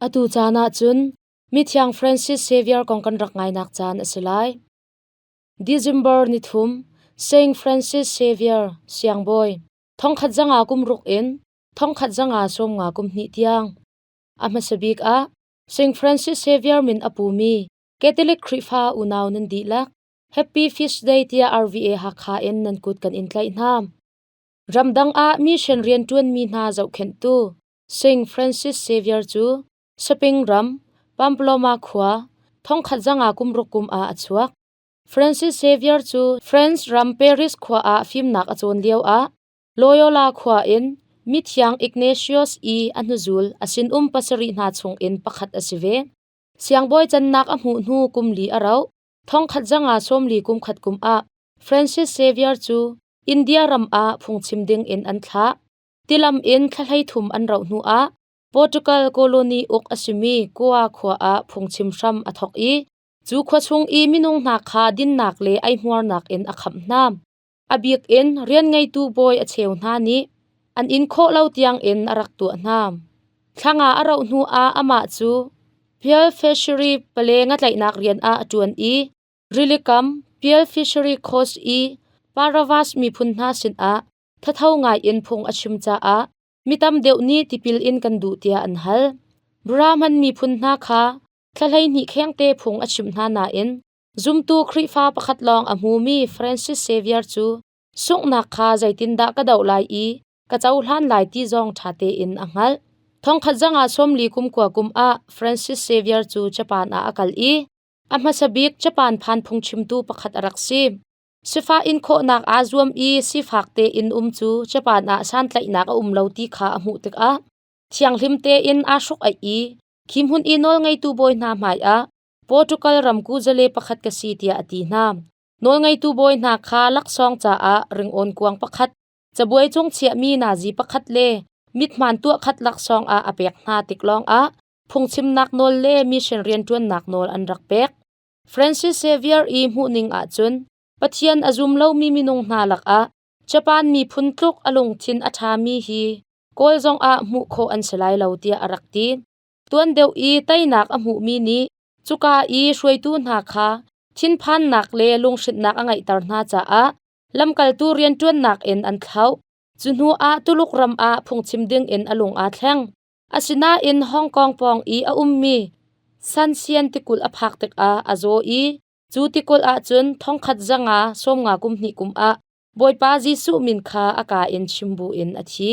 Atu caan ah cun Mithiang Francis Xavier kong kan rak ngainak caan a si lai. December nithum, Saint Francis Xavier, siangbawi, thongkhat zanga kum ruk in thongkhat zanga sawm nga kum hnih tiang. A hmasa bik ah Saint Francis Xavier min a pumi Catholic Khrihfa unau nan dihlak Happy Feast Day tiah RVA Hakha in nan kut kan in tlaih hna. Ramdang ah mission rianṭuanmi hna zohkhenhtu Saint Francis Xavier cu Spain ram Pamplona khua thongkhat zanga kum ruk kum ah a chuak. Francis Xavier cu France ram Paris khua ah fimnak a cawn lioah Loyola khua in mithiang Ignatius i a hnuzul a sinum pasarih hna chungin pakhat a si ve. Siangbawi cannak a hmuh hnu kum li a rauh. Thongkhat zanga sawmli kum khat kum ah Francis Xavier cu India ram ah phungchim ding in an thlah. Tilam in thla hleithum an rauh hnu ah Portugal colony uk a simi Goa khua ah phungchim hram a thawk i cu khua chung i minung hna kha dinnak le eihmuarnak in a khamh hna. A bik in rian ngeitu bawi a cheu hna nih an inn khawh lo tiang in a rak tuah hna. Thla nga a rauh hnu ah amah cu Pial Fishery pale ngatlaihnak rian ah a ṭuan i rilikam Pial Fishery Coast i Paravas miphun hna sinah thatho ngai in phung a chim caah mi tam deuh nih tipil in kan duh tiah an hal. Brahman miphun hna kha thla 12 khengte phung a chimh hna nain Zumtu Khrihfa pakhat lawng a hmumi Francis Xavier cu sunghnak kha zeitindah ka doh lai i ka cohlan lai ti zong ṭha tein a hngalh. Thongkhat zanga sawmli kum kua kum ah Francis Xavier cu Japan ah a kal i a hmasa bik Japan phan phungchimtu pakhat a rak si. Sifah in khawhnak aa zuam i sifak tein um cu Japan ah santlaihnak a um lo ti kha a hmuh tikah thianghlim tein aa hruk-aih i khi hmun i nawlngeitu bawi hna hmaiah Portugal ram kuzale pakhat ka si tiah a ti hna. Nawlngeitu bawi hna kha laksawng caah ringawn kuang pakhat, cabuai cung chiahmi nazi pakhat le mithmaan tuahkhat laksawng ah a pek hna tik lawngah phungchimnak nawl le mission rianṭuannak nawl an rak pek. Francis Xavier i hmuhning ahcun Pathian a zum lomi minung hna lakah Japan miphun tluk a lungthin a ṭhami hi Kawl zongah hmuh khawh an si lai lo tiah a rak ti. Tuan deuh i teinak a hmuhmi nih cuka i hruaitu hna kha thinphannak le lunghrinhnak a ngeihter hna caah lamkaltu rianṭuannak in an thlauh. Cu hnu ah Tuluk ram ah phungchim ding in a lung aa thleng. Asinain Hong Kong pawng i a ummi Sansian tikulh a phak tikah a zaw i cu tikulh ah cun thongkhat zanga sawmnga kum hnih kum ah Bawipa Jesuh min kha a kaa in chim buin a thi.